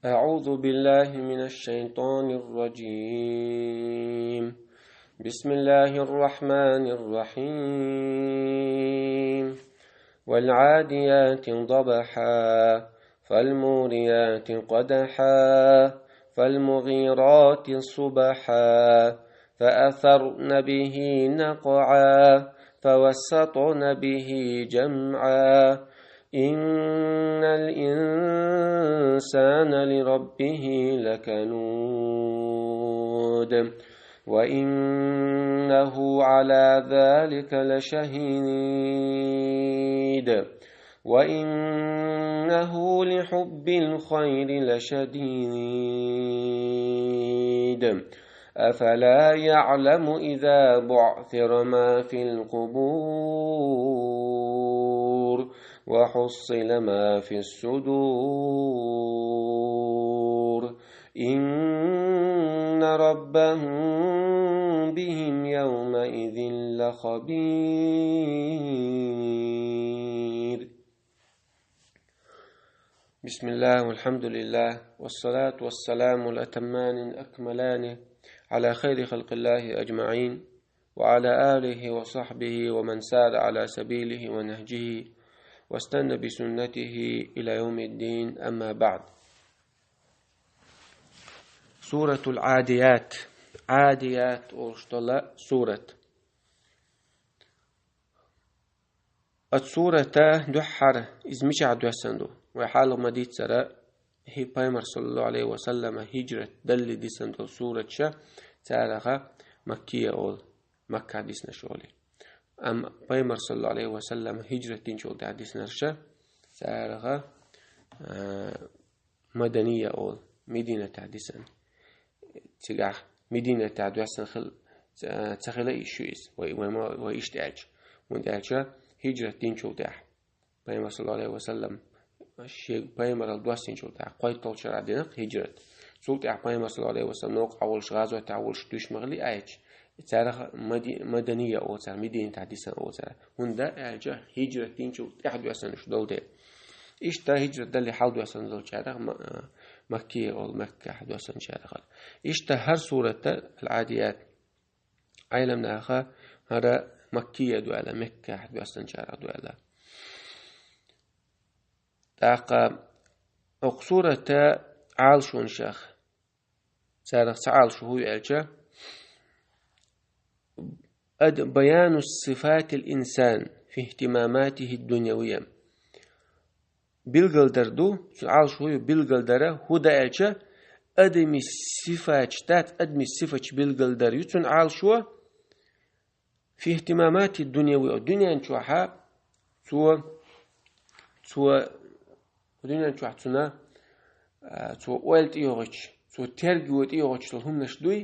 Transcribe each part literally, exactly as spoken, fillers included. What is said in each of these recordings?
أعوذ بالله من الشيطان الرجيم. بسم الله الرحمن الرحيم. والعاديات ضبحا، فالموريات قدحا، فالمغيرات صبحا، فأثرن به نقعا، فوسطن به جمعا. إن الإنسان لربه لكنود، وإنه على ذلك لشهيد، وإنه لحب الخير لشديد. أفلا يعلم إذا بعثر ما في القبور وحصل ما في الصدور. إن ربهم بهم يومئذ لخبير. بسم الله والحمد لله والصلاة والسلام الأتمان الأكملان على خير خلق الله أجمعين، وعلى آله وصحبه ومن سار على سبيله ونهجه واستن بسنته إلى يوم الدين، أما بعد. سورة العاديات. عاديات олуш дола сурат. Оцу сурата дуьххьара иза мичахь доьссина ду? Вай хьалха ма-дийццара, хӀи-, пайхамар, саллаллаху Ӏалайхи ва саллама, хӀиджрат далале дисина долу сураташ, царах Маккия олу, Маккахь диснарш олий. Амма пайхамар, саллаллаху Ӏалайхи ва саллама, хӀиджрат динчул тӀаьхьа диснарш, царах, а, Маданийя олу, Мединатехь дисина. Цигахь Мединатехь доьссина хила, ца-, ца хила йиш ю иза, вай, вай ма-, вай иштта аьлча. ХӀунда аьлча хӀиджрат динчул тӀаьхьа, пайхамар, саллаллаху Ӏалайхи ва саллам, шен пайхамаралла доссийначул тӀаьхьа кхойтталгӀачу шарахь дина хӀиджрат. Цул тӀаьхьа пайхамар, саллаллаху Ӏалайхи ва саллам, новкъахь волуш, гӀазотехь волуш дуьйш ма хилли айча. Царах Мади-, Маданийя олу цара, Мединатехь дисина олу цара. ХӀунда аьлча хӀиджрат динчул тӀаьхьа доьссина уьш долу дела. Иштта хӀиджрат далале хьалха доьссина долчарах Ма-, а, Маккия олу, Маккахь доьссинчарах. Иштта хӀара сурат, Ал-Ӏадият, Ӏеламнаха хӀара Маккия ду аьлла, Маккахь доьссинчарах ду аьлла. ТӀаккха оцу сурата Ӏалашонашах, царах цхьа Ӏалашо хӀун ю аьлча, ад-, баяну сифатил инсан фи ихтимаматихи дунявия. Билгалдар ду, цуьнан Ӏалашо хӀун ю, билгалдара хӀун ду аьлча, адамийн сифаташ дац, адамийн сифаташ билгалдар ю цуьнан Ӏалашо, фи ихтимамати дунявия, дуьнен чохь цо, цо, дуьнен чохь цуьнан, а, цо ойла тӀейогӀуш, цо терго тӀейогӀуш долу хӀуманаш дуй,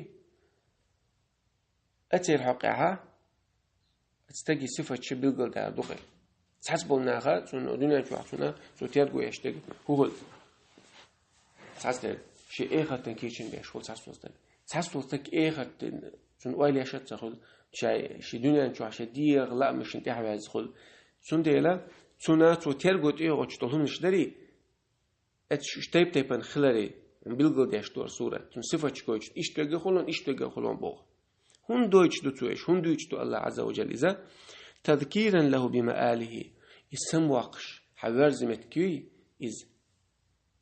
оцеран хьокъехь оцу стеган сифаташ билгалдер ду-кх. Цхьацца болу наха, цунна дуьнен чохь цунна цо терго еш дерг хӀун хуьлу? Цхьацца дерг, шен эхартан кийча беш хуьлу цхьацца стаг. Цхьацца стаг эхартан, цунна ойла еш а ца хуьлу, шен, шен дуьнен чохь шен дегӀан лаамашна тӀаьхьаваьзна хуьлу. Цундела цунна цо терго тӀейогӀуш долу хӀуманаш дарий, оцу ш-, тайп-тайпана хиларе билгалдеш ду сурат. Цуьнан сифаташ гойтуш, иштта верг а хуьлу, иштта верг а хуьлу боху. ХӀунда дойтуш ду цо уьш, хӀунда дуьйцуш ду АллахӀ Ӏазза ва Джалла иза? Тазкиран лахӀу би маалихӀи. Иза самаваккхаш, хьан верза меттиг юй иза,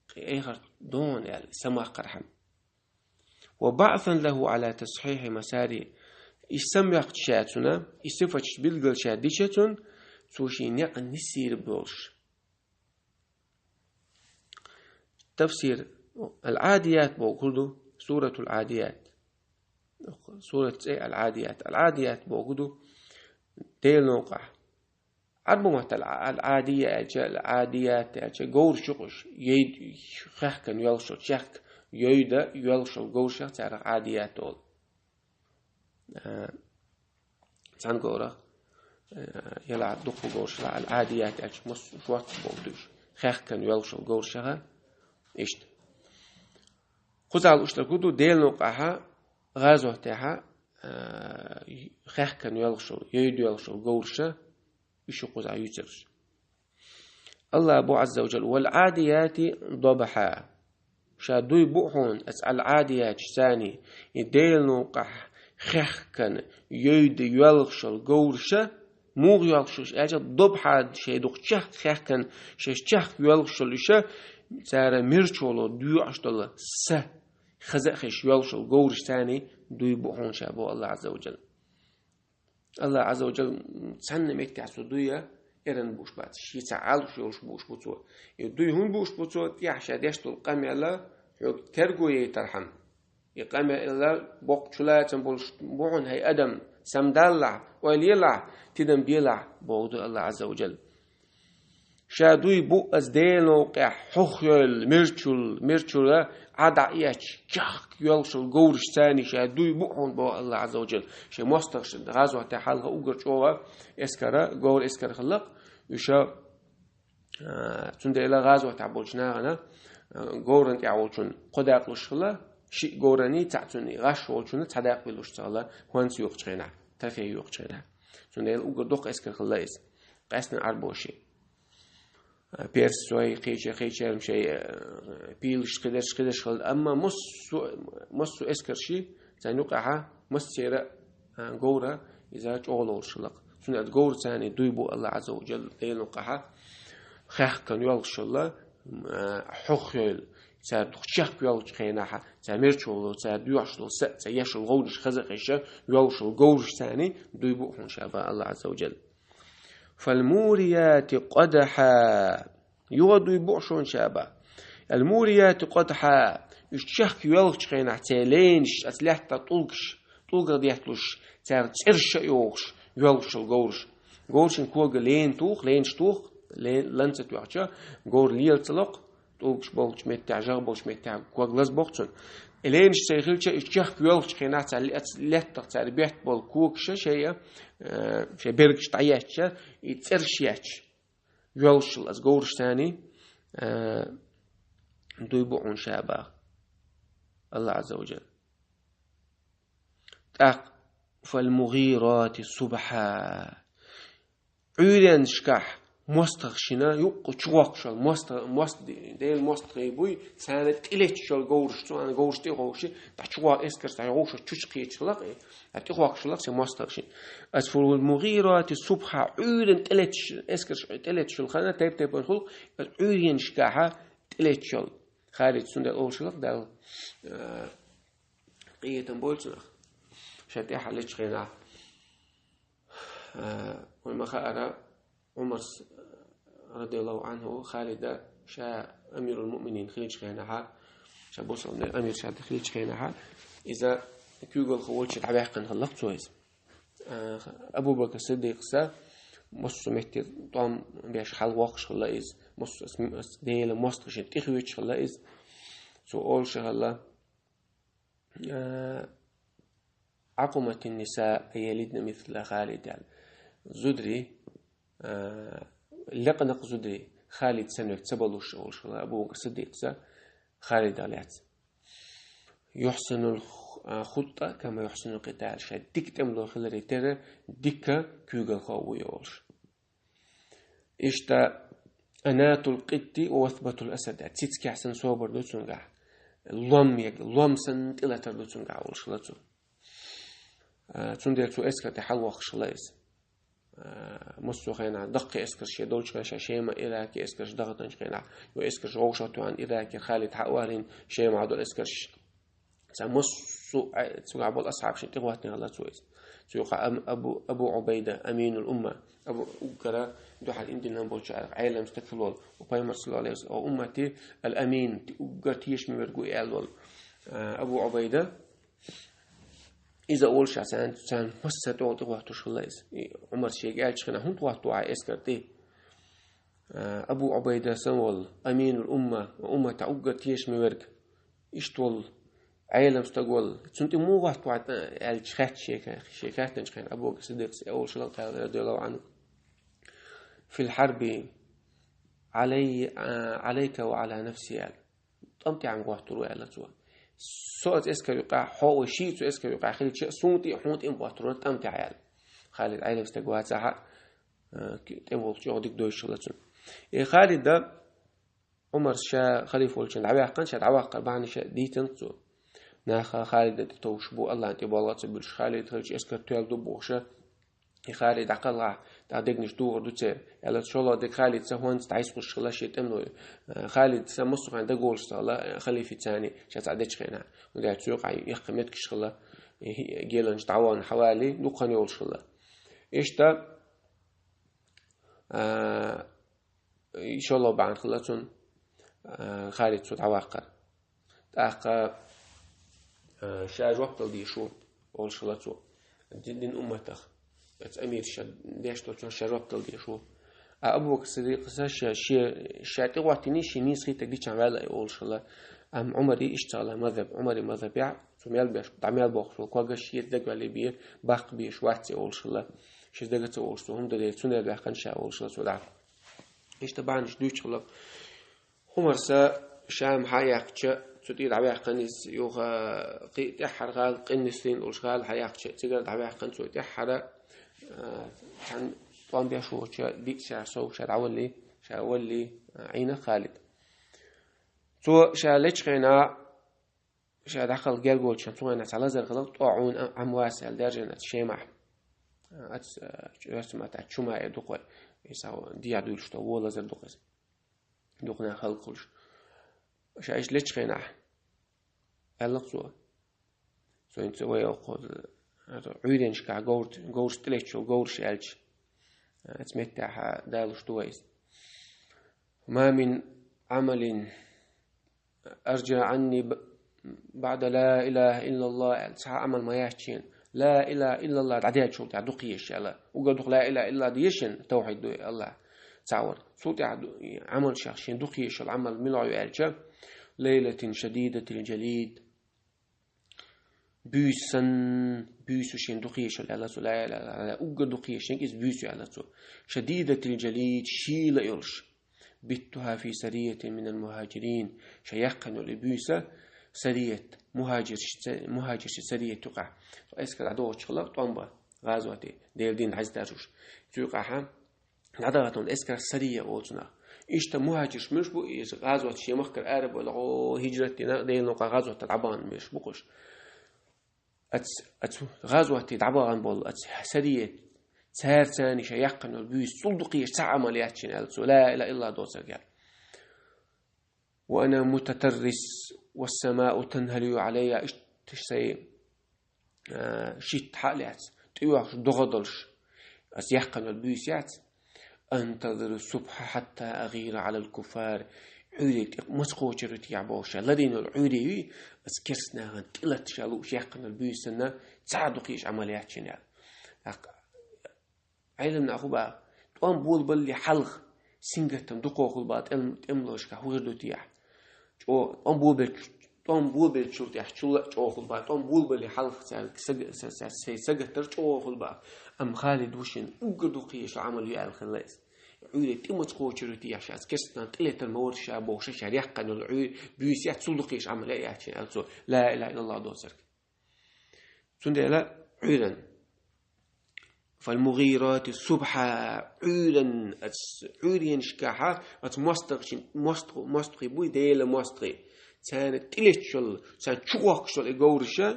кхин эхарт дона аьлла, самаваккхархьама. Ва баӀсан лахӀу Ӏала тасхьихьи масарихӀи. Иза самаваккхича цунна, и сифаташ билгал ша дича цунна, цо шен некъан нисйийр болуш. Тафсир. Ал-Ӏадият бохург ду, Суратул Ӏадият. Сурат цӀе Ал-Ӏадият. Ал-Ӏадият бохург ду, Делан новкъахь. Ӏарбу маттахь ал-, ал-Ӏадия аьлча, ал-Ӏадият аьлча, говраш ю-кх уьш, йой-, хаьхкина йоьлхуш йолу, чехка йойда йоьлхуш йолу говрашах царах Ӏадият олу. А, цхьана говрах, а, ялахь дуккха говраш, ал-Ӏадият аьлча, массо а шортта бохург ду уьш. Хаьхкина йоьлхуш йолу говрашах, иштта. Кхузахь лууш дерг хӀун ду, Делан новкъахь, гӀазотехь, а, хаьхкина йоьлхуш йолу, йойда йоьлхуш йолу говраш, уьш ю кхузахь юьйцурш. АллахӀ боху Ӏазза ва Джалла: «Вал Ӏадияти дабхьа». Ша дуй бу хьуна, ас аль-Ӏадиятиш цани, и Делан новкъахь хехкана, йойда йоьлхуш йолу говраша, муха йоьлхуш йолуш аьлча, добхьа шайн дукха чехка хехкана, шаьш чехка йоьлхуш йолу иша, цара мирчоло доьӀуш долу са, хаза а хезаш йоьлхуш йолу говраш цани дуй бу хьуна ша, боху Аллах Азза ва Джалла. Аллах Азза ва Джалла цхьанна меттехь цо дуй а эрна бууш бац. Шен цхьа Ӏалуш йолуш бууш бу цо. И дуй хӀунда бууш бу цо? ТӀехь ша деш долу къамел хьоьга терго яйтархьама. И къамел боккха чулацам болуш бу хьуна, хӀай адам, самадалахь, ойла елахь, тидам белахь, боху ду Аллах Азза ва Джалла. Ша дуй бу ас Делан новкъехь хьох йойла, мирчул, мирчула Ӏа дӀа а эцча, чехка йоьлхуш йолу говраш цани ша дуй бу хьуна, боху Аллах Азза ва Джалла. Шен мостагӀаш гӀазотехь хьалха уггар чӀогӀа эскара, говр эскар хилла-кх, уьш, а, цундела гӀазотехь болчу нахана, а, говран тӀехь волчунна кхо дакъа луш хилла, шиъ говран, цхьаъ цунна, гӀаш волчунна цхьа дакъа биллуш ца хилла, хӀонс йохучу хенахь, трофей йохучу хенахь. Цундела уггар дукха эскар хилла иза. Къаьсттина Ӏарбоша. Персой, кхеча, кхечарам шайн, э, пилаш кхидерш, кхидерш хилла. Амма массо, массо эскарши, царна юкъахьа, массера, а, говра, иза чӀогӀа лоруш хилла-кх. Цундела говра царна дуй бу Аллах Азза ва Джалла Делан юкъахьа, хехкана йоьлхуш йолу, а, хьох йойла. Цара дукха чехка йоьлхучу хенахьа, цара мерчо ло, цара доьхуш долу са, цара еш йолу гӀовгӀанаш хаза а хезаш, йоьлхуш йолу говраш царна дуй бу хьуна ша, боху Аллах Азза ва Джалла. فالموريات قدحا. Юха дуй бу шуна ша, боху. الموريات قدحا. Уьш чехка йоьлхучу хенахь церан ленаш, аса лаьттах тӀулгаш, тӀулгах детталуш, цара цӀераш а йохуш, йоьлхуш йолу говраш. Говрашна кога лена туху, ленаш туху, лен-, лан ца тоьхча, говр лела ца ло-кх, тӀулгаш болчу меттехь, жагӀа болчу меттехь ког лазабо-кх цунна. И ленаш церан хилча, уьш чехка йоьлхучу хенахь цара ле-, лаьттах цара бетта болу когаш шайн, э, шайн бергаш дӀаетташ, и цӀераш етташ, йоьлхуш йолу аса говраш царна, э, дуй бу хьуна ша, боху Аллах Азза ва Джалла. ТӀаккха فالمغيرات صبحا. Ӏуьйренашкахь мостагӀашна юккъе чувоккхуш йолу моста-, мост-, Делан мостагӀий буй, царна тӀелеташ йолу говраш, царна говраш тӀе а гӀовши, дӀа чувоккхуш эскарш, дӀа гӀовшаш чу кхечаш хилла-кх, дӀа тӀе а гӀовкхуш хилла-кх церан мостагӀашна. فالمغيرات صبحا, Ӏуьйранна тӀелеташ, эскарш тӀелеташ йолу хан тайп-тайпана хуьлу, Ӏуьйренашкахьа тӀелеташ йолу. Халида цундела олуш хилла-кх Далла, э, къинхетам бойла цунах. Шайн тӀаьхьа лечу хенахь, э, вайн ма хаара, Ӏумарс, радияллаху Ӏанху, Халида ша амирул муъминин хилчу хенахьа, ша бусалба амир ша хилчу хенахьа, иза куьйгалхо волчу дӀаваьккхина хилла-кх цо иза. Э, Абу Бакр Сиддикъса массо а меттера тӀом беш хьалавоккхуш хилла иза, массо а с-, с-, Делан мостагӀашна тӀехоьцуш хилла иза. Цо олуш хилла, э, عقمت النساء أن يلدن مثل خالد аьлла. Зударий, э, лекъна-кх зударий, Халид санна верг ца балуш, олуш хилла Абу Бакр Сиддикъса Халидах лаьцна. يحسن الخ-، الخطة كما يحسن القتال, ша дика тӀемало хиларе терра, дика куьйгалхо ву и, олуш. Иштта, أناة القط ووثبة الأسد, цицкехь санна собар ду цуьнгахь, лом яга, лом санна тӀелатар ду цуьнгахь, олуш хилла цо. А, цундела цо эскар тӀе хьалавоккхуш хилла иза. А, массо а хенахь даккхий эскарш шен долчу хенахь, ша Шема, Ираке эскарш дахатанчу хенахь, йо эскарш вовшах тоьхна Ираке Халид хьа а валийна, Шема хьа долу эскарш. Цхьа массо а, э, цуьнгахь болу асхьабашна тӀехӀоттийна хилла цо иза. Цу юкъа Ам-, Абу, Абу Ӏубайда, аминул умма, Абу, уггара дуьхьал динан болчу Ӏелам стаг хилла волу, у пайхамар саллаллаху алейхи ва саллям, о уммати ал-амин, ти уггар тешаме верг ву и аьлла волу, э, Абу Ӏубайда. Иза олуш а царна, царна массо а тӀе тӀехӀоттуш хилла иза. И Ӏумар шега аьллачу хенахь, хӀунда хӀоттаво хьо эскар тӀе? Э, Абу Ӏубайда санна волу, аминул умма, ва уммата уггар тешаме верг. Иштта волу, Ӏелам стаг волу. Цунна тӀе муха хӀоттаво хьо аьлча хаьттича шега, шега хаьттинчу хенахь, Абу Бакр Сиддикъас олуш хилла, радияллаху Ӏанху: في الحرب علي، عليك وعلى نفسي аьлла. ТӀам тӀехь-м хӀоттор ву аьлла цо. Со оцу эскар юкъахь, хьо вай шиъ цу эскар юкъахь хилча, суна тӀе а, хьуна тӀе-м хӀоттор вара тӀам тӀехь аьлла. Халид Ӏелам стаг вацахь а, э, тӀе волчу чӀогӀа дика дойтуш хилла цунна. И Халида Ӏумар ша халифа волчун дӀаваьккхина, ша дӀаваккхар бахьана ша дийцина цо. Наха Халида тӀе товш бу, Аллахьна тӀе болла ца буьлуш, Халид хилча эскар тоьлла ду бохуша, и Халид дӀакхалхахь, тӀаккха дегнаш духур ду церан. Аьлла, шолгӀа дег Халид са хӀонца дӀайсхуш хилла шен тӀемалой. Халид са массо а хенахь дагалуш ца хилла, халифаца царна ша цхьа дечу хенахь. ХӀунда аьлча цо юкъахь яккхий меттигаш хилла, геланча дӀавахана хьавалий, дукха хан йолуш хилла. Иштта, а, шолгӀа бахьана хилла цунна, а, Халид цо дӀаваккхар. ТӀаккха, а, ша жоп дала дезаш ву, олуш хилла цо. Дин, дин умматах. Эца амир ша деш долчун ша жоп дала дезаш ву. А Абу Бакр Сиддикъас ша, ша, ша тӀехӀоттийний, шен нийса хийтаг дичахь ваьлла и олуш хилла. Амма Ӏумари иштта ца хилла мазхаб. Ӏумари мазхабехь, цо мел беш, дӀа мел бохуш волу ког шеца дагаваьлла бен, баккха безаш вац и олуш хилла. Шен дага ца олуш цо, хӀунда дела, цунна аьлла ваьккхина ша олуш хилла цо дӀа. Иштта бахьанаш дуьйцуш хилла. Ӏумар са Шам хьа а яьккхича, цу тӀера дӀаваьккхина иза юха кхин а тӀаьххьара гӀала, Къиннисрин олуш гӀала хьа а яьккхича, цигара дӀаваьккхина цо тӀаьххьара, а, цхьана тӀом беш воцуча диъ шара сов ша дӀаваллий, ша валлий, а, Ӏийна Халид. Цо ша лечу хенахь, ша дӀакхалха гергарчу хенахь цхьа лазар хилла, ТӀоӀун а-, Ӏамвас аьлла даьржина цу Шемахь. Аца, а, оьрсийн маттахь чума эр ду-кх вай, иза дехьа дуьйлуш долу вон лазар ду-кх иза. Дукха нах хӀаллакьхуьлуш. Ша иштта лечу хенахь, аьлла-кх цо. Цо хӀинца вай оккхуза, ара, Ӏуьйренашкахь говрт-, говраш тӀелеташ йолу говраш аьлча. Аца меттехь далуш ду вай иза. «Ма мин Ӏамалин арджа Ӏанни б-, баӀда ла илаха иллаллах», аьлла, цхьа а Ӏамал ма яц шена. Ла илаха иллаллах дӀадаьллачул тӀаьхьа дукха езаш аьлла. Уггар дукха ла илаха иллаллах дезаш шена, тавхьид ду Аллах. Цхьа вара. Цул тӀаьхьа ду-, и Ӏамалшах шен дукха езаш йолу Ӏамал муьлха ю аьлча, «Лайлатин шадидатил джалид». Буьйса санна, буьйса ю шен дукха езаш йолу аьлла цо, ла илаха иллаллах, уггар дукха езаш шен иза буьйса ю аьлла цо. «Шадидатил джалид», шийла йолуш. «Биттуха фи сариятин минал мухаджирин». Ша яьккхина йолу и буьйса сарият, мухаджирш-, мухаджиршийн сарият юкъахь. Эскар дӀадохучу хилла тӀом бан, гӀазоте, Делан дин хьаьздаржуш. Цу юкъахь дӀадахана эскарах сария олу цунах. Иштта мухаджирш муьлш бу, иза гӀазот шен махкара ара бевлла, хӀиджрат дина, Делан новкъа гӀазотана дӀабахана муьлш бу-кх уьш. Аца, аца гӀазоте дӀабахана болу, аца сария, цара царна ша яьккхина йолу буьйса цул дукха езаш цхьа а Ӏамал яц шена аьлла цо, ла илаха иллаллах доцург аьлла. «Ва ана мутатаррис, ва самау танхалию Ӏалаййа», иштта сайн, а, шийтта хьа а лаьцна, тӀеоьхуш догӀа долуш, аса яьккхина йолу буьйса яц. «Антазиру субхьа хьатта агӀира Ӏалал куффар». Ӏуьйре тӀе маца кхочур ю техьа бохуш, ша ларйина йолу Ӏуьйре юй, аса керста нахана тӀелатта ша лууш яьккхина йолу буьйса санна, цхьа а дукха езаш Ӏамал яц шена аьлла. ТӀаккха Ӏеламнаха хӀун боху, тӀом болабалале хьалха сингаттам дукха хуьлу боху тӀем-, тӀемалошкахь хӀун хир ду техьа? ЧӀо-, тӀом болабелчу-, тӀом болабеллачул тӀаьхьа чул а чӀогӀа хуьлу боху, тӀом болабалале хьалха цаьрга саг-, са-, са-, сайн сагатдар чӀогӀа хуьлу боху. Амма Халид ву шена уггар дукха езаш Ӏамал ю аьлла хилла иза. Ӏуьйре тӀе маца кхочур ю техьа ша, аса керста нахана тӀелетар ма вара ша бохуш, ша яьккхина йолу Ӏуьйре буьйса яц, цул дукха езаш Ӏамал яц шена аьлла цо, ла илаха иллаллах доцург. Цундела Ӏуьйран. «Фалмугъирати субхьа», Ӏуьйран, аца Ӏуьйренашкахьа, аца мостагӀчун, мостагӀ-, мостагӀий буй, Делан мостагӀий. Царна тӀелеташ йолу, царна чу гӀоккхуш йолу и говраша,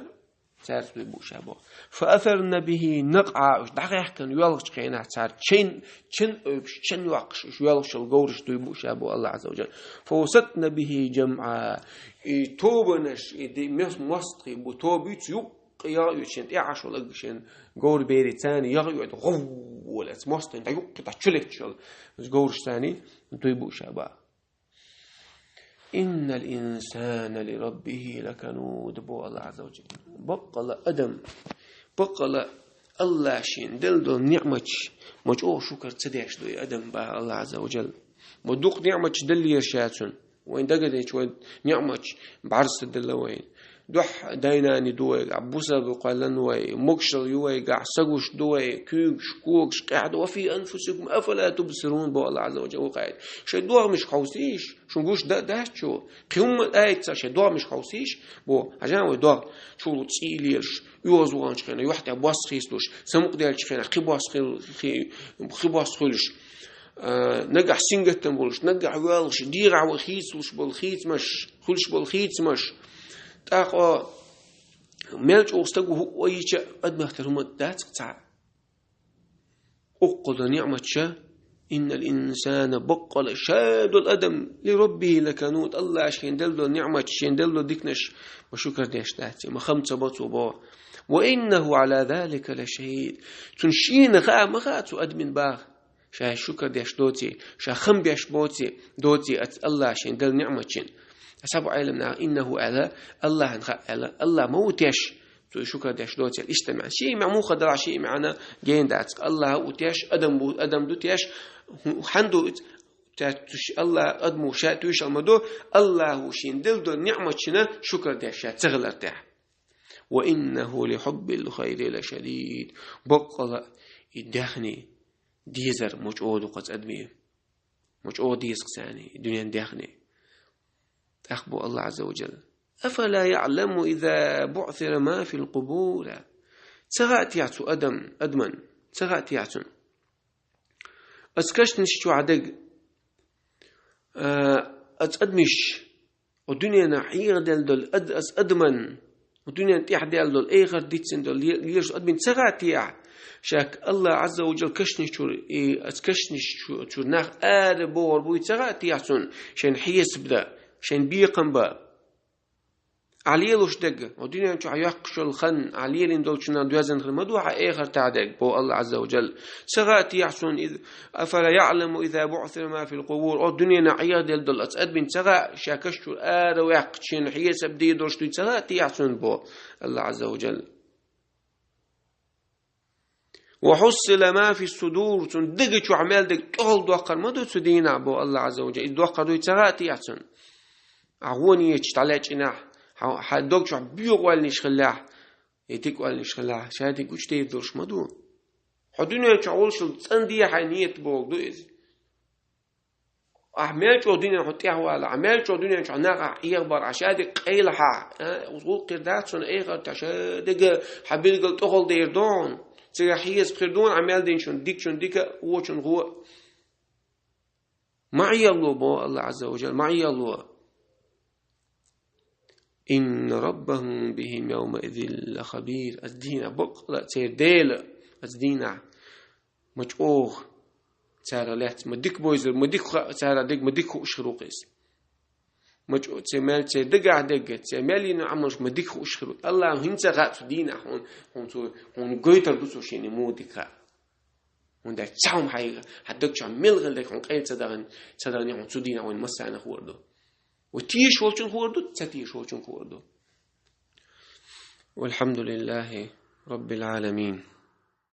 цаьрца дуй бу ша боху. «Фа асарна бихи накъа», уьш дӀахаьхкина йоьлхучу хенахь, цара чен, чен ойбуш, чен йоккхуш, уьш йоьлхуш йолу говраш дуй бу ша боху Аллах Азза ва Джалла. «Фа васатна бихи джамъа». И тобанаш, и де-, мес-, мостагӀий бу, тобуьйцу юккъе ягӀа оьцу шен тӀе Ӏаш волу аг шен говр берий царна ягӀа оьцу, гӀовволац, мостагӀийн дӀа юккъе дӀа чулетчул, говраш царний дуй бу ша боху. «Иннал инсана ли раббихи лакануд», боху Аллах Азза ва Джалла. Баккъала адам, баккъала Аллах шен делла долу ниъматаш ма чӀогӀа шукар ца деш ду и адам, боху Аллах Азза ва Джалла. Ма дукха ниъматаш деллера ша цунна. Вайн дагадеъча вайн ниъматаш бӀаьрса делла вайн. Дуьхьа дай-наной ду вайгахь, бусалба кхоьллина вай, могушалла ю вайгахь, са гуш ду вай, куьйгаш, когаш къаьхьа ду. «Ва фи анфусикум афала тубсирун», боху Аллах Азза ва Джалла вукху аятехь. Шайн догӀмашка хьовсийша, шуна гуш да-, дац чу. Кхин хӀумма аьлла ца, шайн догӀмашка хьовсийша, боху. Хьажа вай догӀ, чухула цӀий лелаш, оьгӀазваханчу хенахь юьхь тӀехь бос хийцалуш, самукъадаьллачу хенахь кхин бос хил-, хи-, кхин бос хуьлуш. а, нагахь сингаттам болуш, нагахь воьлхуш, дегӀахь ван хийцалуш болу хийцамаш, хуьлуш болу хийцамаш. ТӀаккха мел чӀогӀа стаг ву хӀуъа йича, адамах тера хӀума дац-кх цхьа. Уккхул ниъматаш, иннал инсана, баккъала ша долу адам, ли раббихи лакануд, Аллаха шена делла долу ниъматаш, шена делла долу диканаш ма шукар деш дац, ма хам ца бо цо боху. Ва иннаху ала залика лашахид. Цунна шена хаа ма хаьа цу адамийн боху. Ша шукар деш доций, ша хам беш боций, доций аца Аллаха шена делла ниъматийн. Асхьабу Ӏелам наха иннаху аьлла, Аллахьан хаьа аьлла, Аллах ма ву теш, цо шукар деш доций аьлла. Иштта маьӀна. Ши маьӀна муха далахь, ши маьӀна гена дац. Аллах ву теш, адам ву, адам ду теш, хӀун-, хьан ду иза? Цаьрца цу ши-, Аллах адамо ша тоьшалла ма ду, Аллахо шена делла долу ниъматашна шукар деш ша ца хилар тӀехь. Ва иннаху ли хьуббил хайри лашадид. Баккъала и даьхни дезар ма чӀогӀа ду-кх оцу адамийн. Ма чӀогӀа деза-кх царна и дуьненан даьхни. ТӀаккха боху Аллах Ӏазза ва Джалла: «Афала яъламу иза буъсира ма фил къубур». Ца хаьа техьа цу адам, адаман? Ца хаьа техьа цунна? Аса кашнаш чохь дерг, а, аса адамаш, о дуьненахь Ӏехаделла долу ад-, аса адаман, о дуьненан тӀехь даьлла долу, эхарт дицдина долу ле-, лелаш адамийн ца хаьа техьа? Шаьш Аллах Ӏазза ва Джалла кашнаш чуьра, и аса кашнаш чу-, чуьра нах ара бохур буй ца хаьа техьа цунна, шайн хьесап дан, шайн бекхам бан? Ахьа лелош дерг, о дуьнен чохь йоккхуш йолу хан, ахьа лелийна долчунна доьзна хир ма ду хьан эхартахь дерг, боху Аллах Ӏазза ва Джалла. Ца хаьа техьа цунна иза, афала яъламу иза буъсира ма фил къубур, о дуьненахь Ӏехаделла долу аса адамийн ца хаьа, ша каш чуьра ара ваьккхича, шена хьесап дийр долуш дуй ца хаьа техьа цунна, боху Аллах Ӏазза ва Джалла. Ва хьуссила ма фис судур, цунна дега чохь мел дерг тӀехула доккхур ма ду цу дийнахь, боху Аллах Ӏазза ва Джалла. Иза доккхур дуй ца хаьа техьа цунна? Ахьа вон ечу дӀалечкъинехь, хьан, хьан дог чохь боьха ойланаш хиллехь, я дика ойланаш хиллехь, ша дерг гучудер долуш ма ду. Хьо дуьнен чохь волуш цӀандехьа хьайн нийят бохург ду иза. Ахьа мел чӀогӀа дуьнен хьо тӀехвала, ахьа мел чӀогӀа дуьнен чохь нахах Ӏехабар, ахьа ша дерг къайлахь, а, гӀуллакх хир дац хьуна эхартахь, ша дерг хьан билггал тӀехула дер ду хьуна. Цигахь хьесап хир ду хьуна, ахьа мел динчун, дикачун дика, вочун вон. Ма Ӏехало, боху Аллах Ӏазза ва Джалла, ма Ӏехало. Инна раббахум бихим явмаизин лахабир. Аса дийнахь баккъала церан Дела, аса дийнахь ма чӀогӀа цара лаьцна, ма дика бовзар, ма дика хаа, цара дерг ма дика хууш хир ву-кх иза. Ма чӀо-, церан мел, церан дагахь дерг, церан мел йина Ӏамалш ма дика хууш хир ву. Аллахьа хӀинца хаьа цу дийнахь хьуна, хьуна цо, хьуна гойтур ду цо шена муха дика хаьа. ХӀунда аьлча цхьа хӀума хьайга, хьан даг чохь мел хилла дерг хьуна къайла ца дахана, ца дахана хьуна цу дийнахь вайн массарна хуур ду. Ва тешаш волчун хуур ду, ца тешаш волчун хуур ду. Валхьамдулиллахи Раббил Ӏаламин.